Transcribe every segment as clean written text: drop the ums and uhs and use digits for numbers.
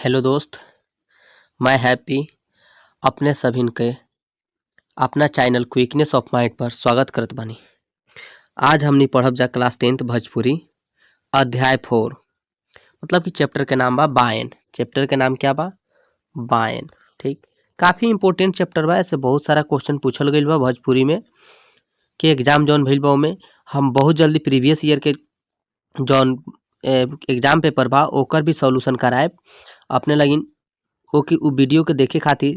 Hello दोस्त, मैं happy अपने सभिन के अपना चैनल क्विकनेस ऑफ माइंड पर स्वागत करत बानी। आज हमनी पढ़ब जा क्लास टेंथ भोजपुरी अध्याय 4, मतलब कि चैप्टर के नाम बा बायन। चैप्टर के नाम क्या बा? बायन। ठीक, काफ़ी इम्पोर्टेंट चैप्टर बा। ऐसे बहुत सारा क्वेश्चन पूछल गईल बा भोजपुरी में के एग्जाम जौन भइल बा ओमे। हम बहुत जल्दी प्रीवियस ईयर के जौन एग्जाम पेपर बा ओकर भी सॉल्यूशन कराएब अपने लगिन। ओके, उ वीडियो के देखे खातिर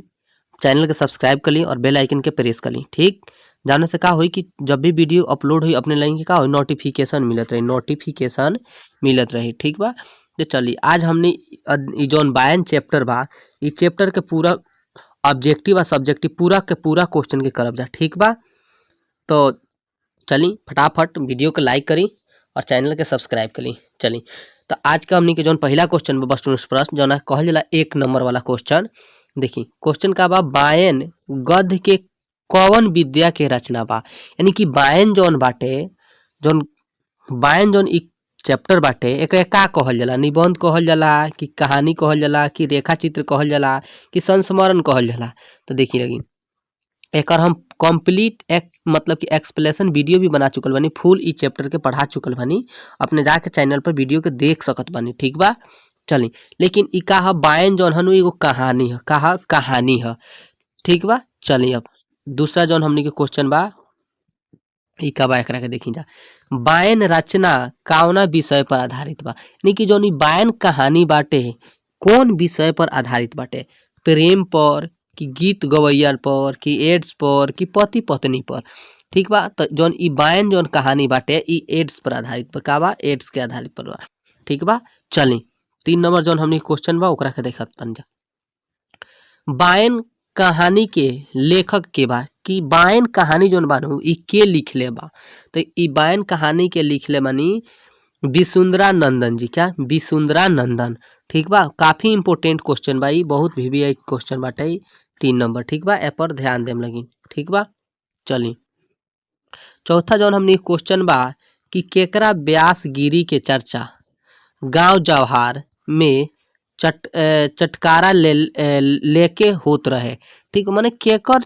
चैनल के सब्सक्राइब कर ली और बेल आइकन के प्रेस कर ली। ठीक, जाने से का होई कि जब भी वीडियो अपलोड हुई अपने लाइन के का होई, नोटिफिकेशन मिलत रही, नोटिफिकेशन मिलत रही। ठीक बा, तो चलिए आज हमने इ जौन बायन चैप्टर बा, इ चैप्टर के पूरा ऑब्जेक्टिव और सब्जेक्टिव पूरा के पूरा क्वेश्चन के करब जा। ठीक बा, तो चली फटाफट वीडियो के लाइक करी और चैनल के सब्सक्राइब करी। चली, तो आज का हमनी के जौन पहला क्वेश्चन बा वस्तुनिष्ठ प्रश्न, जौन कहल जाला 1 नंबर वाला क्वेश्चन। देखी क्वेश्चन का बा, बायन गद्य के कौन विद्या के रचना बा? यानी कि बायन जौन बाटे, जौन बायन जौन इ चैप्टर बाटे, एकरा का कहल जाला? निबंध कहल जाला कि कहानी कहल जाला कि रेखा चित्र कहल जाला कि संस्मरण कहल जाला? तो देखी लगी एकर हम कंप्लीट एक मतलब कि एक्सप्लेनेशन वीडियो भी बना चुकल बानी, फुल इ चैप्टर के पढ़ा चुकल बानी, अपने जाके चैनल पर वीडियो के देख सकत बानी। ठीक बा, चली, लेकिन इ का ह, बायन जौन हनु एगो कहानी ह, का ह, कहानी ह। ठीक बा, चली अब दूसरा जौन हमनी के क्वेश्चन बा इ का बा, एकरा के देखी जा। बायन रचना कौना विषय पर आधारित बा? यानी कि जौन इ बायन कहानी बाटे कौन विषय पर आधारित बाटे? प्रेम पर कि गीत गवैया पर कि एड्स पर कि पति पत्नी पर? ठीक बा, तो जौन इ बायन जौन कहानी बाटे इ एड्स पर आधारित बा। का बा? एड्स के आधारित पर बा। ठीक बा, चली 3 नंबर जौन हमनी क्वेश्चन बा ओकरा के देखत बन जा। बायन कहानी के लेखक के बा कि बायन कहानी जौन बानू इ के लिखले बा? तो इ बायन कहानी के लिखले बानी विसुंदरा नंदन जी। क्या? विसुंदरा नंदन। ठीक बा, काफ़ी इम्पोर्टेंट क्वेश्चन बा इ, बहुत VVI question बाटे इ 3 नंबर। ठीक बा, ए पर ध्यान देम लगी। ठीक बा, चली चौथा जौन हमनी क्वेश्चन बा कि केकरा व्यासगिरी के चर्चा गांव जवाहर में चटकारा लेके होत रहे। ठीक, माने केकर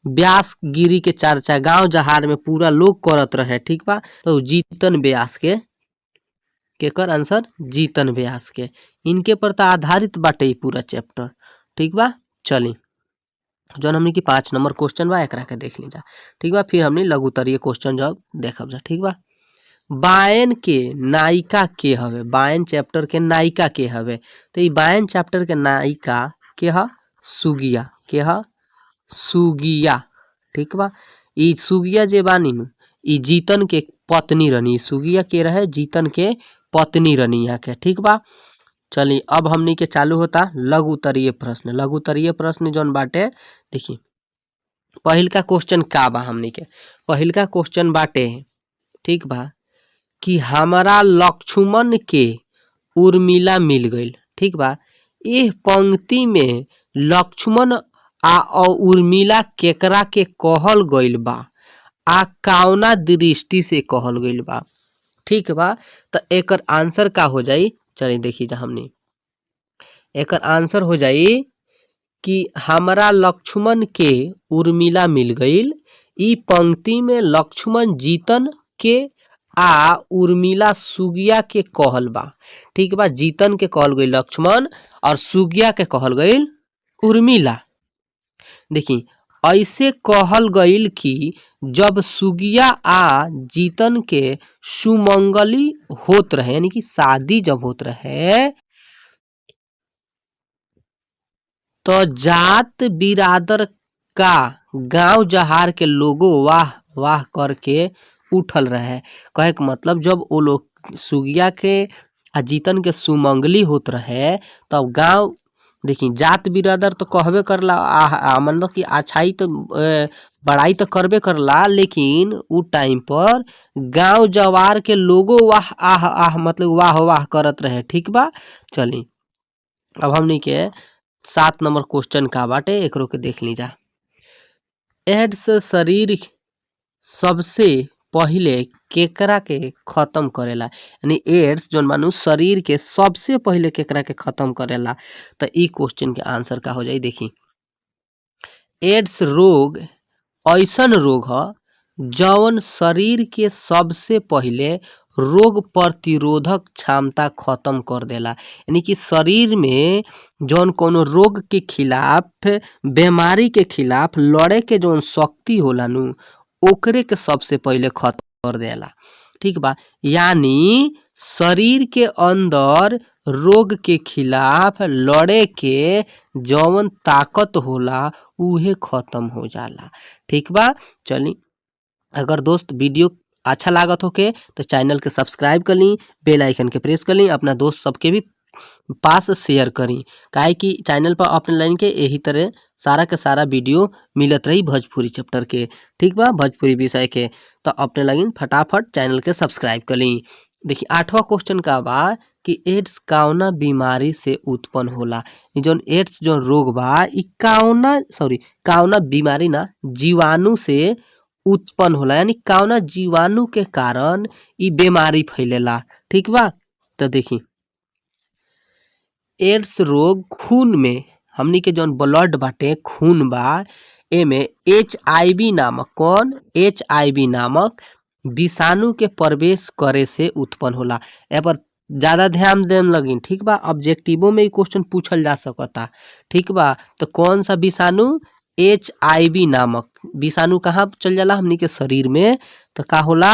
व्यासगिरी के चर्चा गांव जहार में पूरा लोग करत रहे। ठीक बा, तो जीतन व्यास के, केकर आंसर जीतन व्यास के, इनके पर तो आधारित बाटे ई पूरा चैप्टर। ठीक बा, चली जौन हमनी की 5 नंबर क्वेश्चन बा एकरा के देख ली जा। ठीक बा, फिर हमनी लघु उत्तरीय क्वेश्चन जब देखब जा। ठीक बा, बायन के नायिका के हवे? बायन चैप्टर के नायिका के हवे? तो ई बायन चैप्टर के नायिका के ह? सुगिया। के ह? सुगिया। ठीक बा, ई सुगिया जे बानी नु ई जीतन के पत्नी रहनी। सुगिया के रहे? जीतन के पत्नी रहनी यहाँ के। ठीक बा, चली अब हमनी के चालू होता लघु उत्तरीय प्रश्न। लघु उत्तरीय प्रश्न जौन बाटे, देखी पहिलका क्वेश्चन का बा हमनी के, पहिलका क्वेश्चन बाटे, ठीक बा, कि हमारा लक्ष्मण के उर्मिला मिल गईल। ठीक बा, एह पंक्ति में लक्ष्मण आ उर्मिला केकरा के कहल गईल बा आ कौना दृष्टि से कहल गईल बा? ठीक बा, तो एकर आंसर का हो जाई? चलिए देखी जा हमनी एकर आंसर हो जाई कि हमारा लक्ष्मण के उर्मिला मिल गईल। ई पंक्ति में लक्ष्मण जीतन के आ उर्मिला सुगिया के कहल बा। ठीक बा, जीतन के कहल गईल लक्ष्मण और सुगिया के कहल गईल उर्मिला। देखी ऐसे कहल गईल कि जब सुगिया आ जीतन के सुमंगली होत रहे, यानी कि शादी जब होत रहे, तो जात बिरादर का गांव जहार के लोगों वाह वाह करके उठल रहे। कहे के मतलब जब वो लोग सुगिया के आ जीतन के सुमंगली होत रहे तब गांव, देखी जात बिरादर तो कहबे करला, मतलब कि अच्छाई तो बड़ाई तो करबे करला, लेकिन उ टाइम पर गांव जवार के लोगों वाह आह आह मतलब वाह वाह करत रहे। ठीक बा, चली अब हमनी के 7 नंबर क्वेश्चन का बाटे एकरो के देख ली जा। एड्स शरीर सबसे पहिले केकरा के खत्म करेला? यानी एड्स जौन बानू शरीर के सबसे पहिले केकरा के खत्म करेला? तो ई क्वेश्चन के आंसर का हो जाई? देखी, एड्स रोग ऐसन रोग ह जौन शरीर के सबसे पहिले रोग प्रतिरोधक क्षमता खत्म कर देला। यानी कि शरीर में जौन कोनो रोग के खिलाफ, बीमारी के खिलाफ लड़े के जौन शक्ति होला नु, ओकरे के सबसे पहिले खत्म कर देला। ठीक बा, यानी शरीर के अंदर रोग के खिलाफ लड़े के जौन ताकत होला उहे खत्म हो जाला। ठीक बा, चली अगर दोस्त वीडियो अच्छा लागत होके तो चैनल के सब्सक्राइब कर ली, बेल आइकन के प्रेस कर ली, अपना दोस्त सबके भी पास शेयर करी, काहे कि चैनल पर अपने लाइन के यही तरह सारा के सारा वीडियो मिलत रही भोजपुरी चैप्टर के। ठीक बा, भोजपुरी विषय के, तो अपने लाइन फटाफट चैनल के सब्सक्राइब कर ली। देखिए आठवां क्वेश्चन का बा कि एड्स कौना बीमारी से उत्पन्न होला? ई जौन एड्स जौन रोग बा ई कौना, सॉरी कौना बीमारी ना, जीवाणु से उत्पन्न होला, यानी कौना जीवाणु के कारण ई बीमारी फैलेला। ठीक बा, तो देखी एड्स रोग खून में, हमनी के जौन ब्लड बाटे खून बा, एमे HIV नामक, कौन HIV नामक विषाणु के प्रवेश करे से उत्पन्न होला। ए पर ज्यादा ध्यान देने लगी। ठीक बा, ऑब्जेक्टिवो में ई क्वेश्चन पूछल जा सकता। ठीक बा, तो कौन सा विषाणु? HIV नामक विषाणु कहाँ चल जाला? हमनी के शरीर में, तो का होला?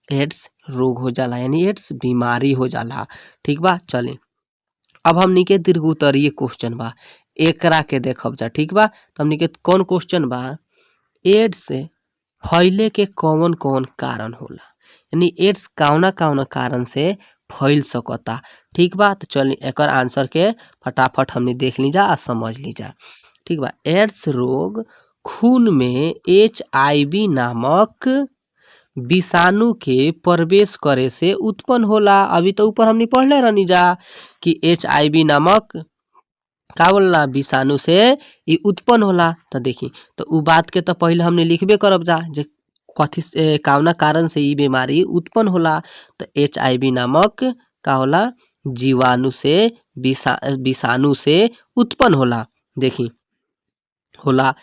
एड्स रोग हो जाला, यानी एड्स बीमारी हो जाला। ठीक बा, चले अब हमनी के दीर्घ उत्तरीय क्वेश्चन बा, एकरा के देखब जा। ठीक बा, तो हमनी के कौन क्वेश्चन बा? एड्स फैले के कौन कौन कारण होला, यानी एड्स कौना कौना कारण से फैल सकता। ठीक बा, तो चलिए एकर आंसर के फटाफट हमनी देख ली जा आ समझ ली जा। ठीक बा, एड्स रोग खून में HIV नामक विषाणु के प्रवेश करे से उत्पन्न होला। अभी तो ऊपर हमनी पढ़ले रहनी जा कि HIV नामक का बोलला विषाणु से ई उत्पन्न होला। तो देखी तो उ बात के तो पहले हमने लिखबे करब जा जे कथी से कौना कारण से ई बीमारी उत्पन्न होला। तो HIV नामक का होला जीवाणु से विषाणु से उत्पन्न होला। देखी होला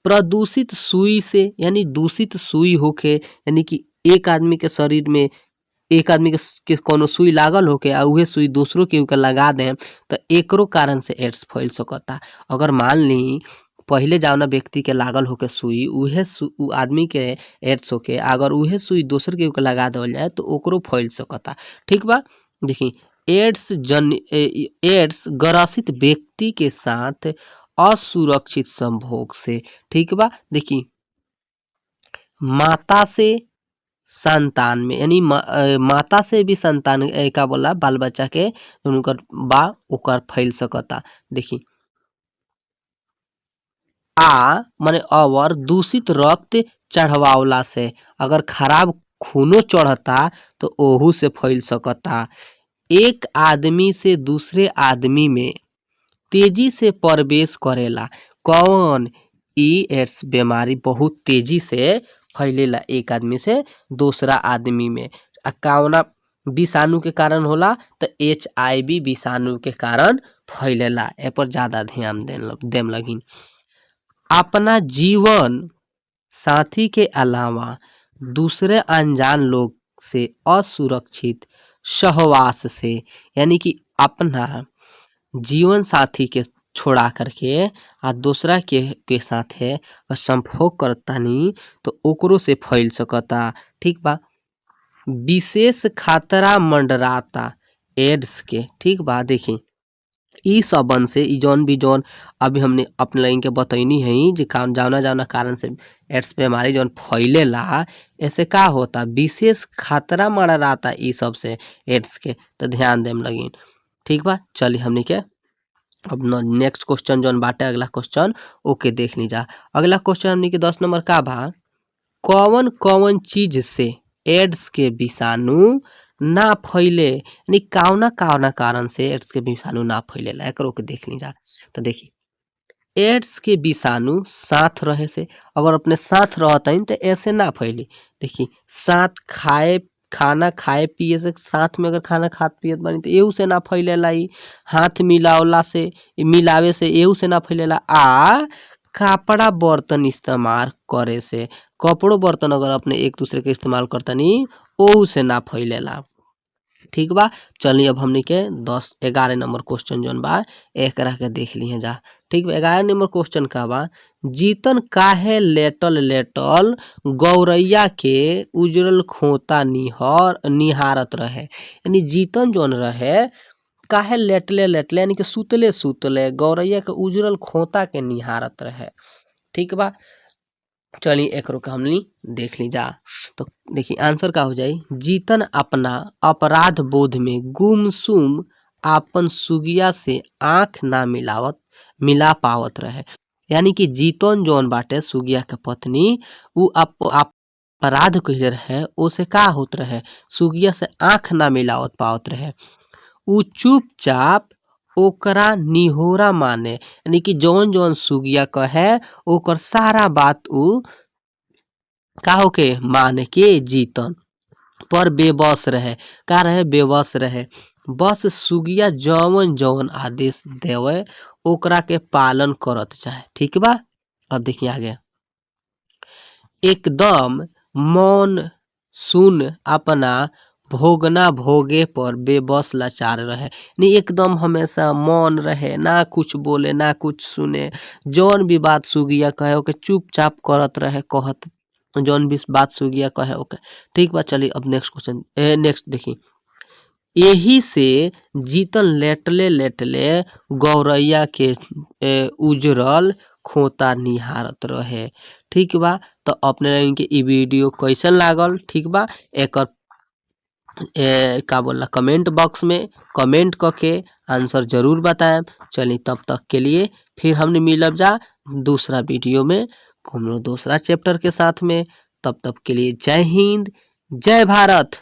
प्रदूषित सुई से, यानी दूषित सुई होके, यानी कि एक आदमी के शरीर में एक आदमी के कोनो सुई लागल होके आ उहे सुई दूसरों के लगा दें तो एकरो कारण से एड्स फैल सकता। अगर मान ली पहले जावना व्यक्ति के लागल होके सुई, उहे उ आदमी के एड्स होके अगर उहे सुई दोसर के लगा देवल जाए तो ओकरो फैल सकता। ठीक बा, देखी एड्स एड्स ग्रसित व्यक्ति के साथ असुरक्षित संभोग से। ठीक बा, देखी माता से संतान में, यानी माता से भी संतान का बोला बाल बच्चा के उनकर बा ओकर फैल सकता। देखी आ माने और दूषित रक्त चढ़वावला से, अगर खराब खूनो चढ़ता तो ओहू से फैल सकता। एक आदमी से दूसरे आदमी में तेजी से प्रवेश करेला कौन? ई एड्स बीमारी बहुत तेजी से फैलेला एक आदमी से दूसरा आदमी में। आ कौना विषाणु के कारण होला? तो HIV विषाणु के कारण फैलेला। ए पर ज्यादा ध्यान देम लगिन। अपना जीवन साथी के अलावा दूसरे अनजान लोग से असुरक्षित सहवास से, यानी कि अपना जीवन साथी के छोड़ा करके आ दूसरा के साथ है संभोग करता नहीं तो ओकरो से फैल सकता। ठीक बा, विशेष खतरा मंडराता एड्स के। ठीक बा, देखी ई सबन से ई जौन भी जौन अभी हमने अपने लाइन के बतैनी है जे काम जावना जावना कारण से एड्स बीमारी जौन फैलेला, ऐसे का होता विशेष खतरा मंडराता ई सब से एड्स के, तो ध्यान देम लगिन। ठीक बा, चलिए हमने के अब नेक्स्ट क्वेश्चन जौन बाटे अगला क्वेश्चन ओके देख ली जा। अगला क्वेश्चन हमने के 10 नंबर का बा, कौन कौन चीज से एड्स के विषाणु ना फैले, यानी कौना कौना कारण से एड्स के विषाणु ना फैलेला, एकरो के देख ली जा। तो देखी एड्स के विषाणु साथ रहे से, अगर अपने साथ रहतन तो ऐसे ना फैली। देखी साथ खाए, खाना खाए पिए से, साथ में अगर खाना खात पियत बानी तो एहू से ना फैलेला ई। हाथ मिलावला से, मिलावे से एहू से ना फैलेला। आ कपड़ा बर्तन इस्तेमाल करे से, कपड़ो बर्तन अगर अपने एक दूसरे के इस्तेमाल करतनी ओहू से ना फैलेला। ठीक बा। चलिए अब हमनी के 10-11 नंबर क्वेश्चन जोन बा एकरा के देख लिए जा। ठीक बा। 11 नंबर क्वेश्चन का बा, जीतन काहे लेटल लेटल गौरैया के उजरल खोता निहारत रहे। यानी जीतन जोन रहे काहे लेटले लेटले यानी कि सुतले सुतले गौरैया के उजरल खोता के निहारत रहे। ठीक बा। चलिए एकरो के हमनी देख ली जा। तो देखिए आंसर का हो जाई, जीतन अपना अपराध बोध में गुमसुम आपन सुगिया से आंख ना मिला पावत रहे। यानी कि जीतन जोन बाटे सुगिया के पत्नी उ अपराध कइले रहे, ओसे का होत रहे, सुगिया से आंख ना मिलावत पावत रहे। उ चुपचाप ओकरा निहोरा माने, यानी कि जौन जौन सुगिया कहे ओकर सारा बात उ का होके माने के जीतन पर बेबस रहे। का रहे, बेबस रहे। बस सुगिया जौन जौन आदेश देवे ओकरा के पालन करत चाहे। ठीक बा। अब देखिए आगे, एकदम मौन सुन अपना भोगना भोगे पर बेबस लाचार रहे। नहीं एकदम हमेशा मौन रहे, ना कुछ बोले ना कुछ सुने, जौन भी बात सुगिया कहे ओके चुपचाप करत रहे, कहत जौन भी बात सुगिया कहे ओके। ठीक बा। चलिए अब नेक्स्ट क्वेश्चन, नेक्स्ट देखी, यही से जीतन लेटले लेटले गौरैया के उजरल खोता निहारत रहे। ठीक बा। तो अपने के ई वीडियो कैसन लागल, ठीक बा, एकर का बोला कमेंट बॉक्स में कमेंट करके आंसर जरूर बताएं। चलिए तब तक के लिए फिर हमने मिलब जा दूसरा वीडियो में कोनो दूसरा चैप्टर के साथ में। तब तक के लिए जय हिंद, जय भारत।